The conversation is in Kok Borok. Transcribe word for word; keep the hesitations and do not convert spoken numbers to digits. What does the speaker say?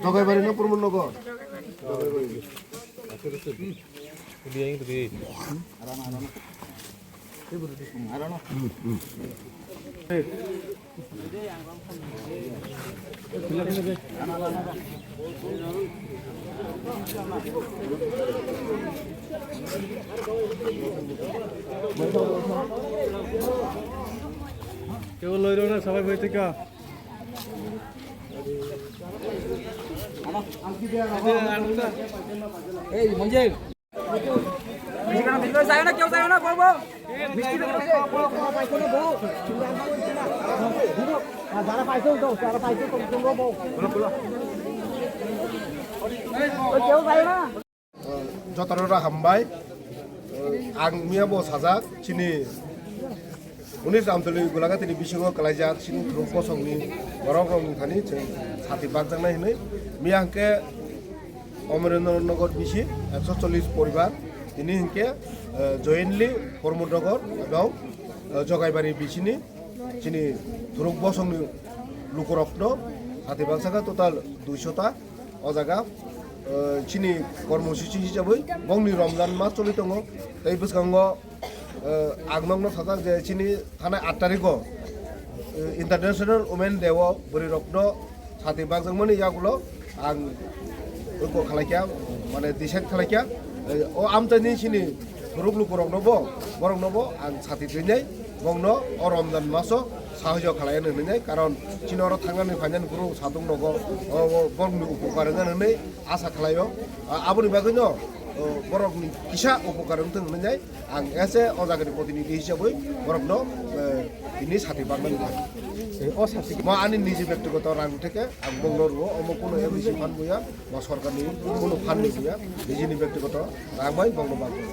Jogaibari na Purmon Nagar? Kew loi rw na sabai bai twi ka. এই মঞ্জিল। কেউ যায় না, কেউ যায় না, বউ, বউ। মিষ্টি প্যাকেট আছে। আর যারা পাইছো, দাও, যারা পাইছো, তোমরা বউ। ওই কেউ যায় না। Jotorora hambai. Ang miya bo sajak chini unis Amtwlwi Gulagatini bisingo kwlaijak chini thuruk bosongni borok rokni thani chwng sati bakjaknai hinwi. Miya hwnkhe Omorendra Nagar bisi ekso chollish poribar tini hwnkhe, eh, jointly Pramod Nagar ebong, eh, Jogaibari bisini chini thuruk bosongni lukurokno sati bakjak kha total duiso ta. O jaga, eh, chini kormosuchi hisabwi bongni Ramjan mas choli tongo. Tei bwskango, eh, ang nokno sajak je chini thanai aat tarikgo, eh, International Women Day o bwrwirokno sati bakjakmani yagulo ang eko khalaikha, mane decide khalaikha. Eh, o amchaini chini thuruk lukurokno bo, borokno bo ang sati twinai. Bongno o Ramjan maso sahajyo khlaiya hinwi, karon chini oro thangnani phainani phuru satung nogo, o, o borokni upokar wngya hinwi asa khlaio. A-, aboni bagwino, o, borokni kisa upokar wngthung hinwi ang ese o jagani protinidhi hisabwi borokno, eh, tini sati bakmani. Eh, o sati. Mo ani niji bektigoto rang theke ang bongno rwo, omo kuno A B C fund buya, mo sorkarni kuno fund ni buya, nijini bektigoto rang bai bongno bakmani.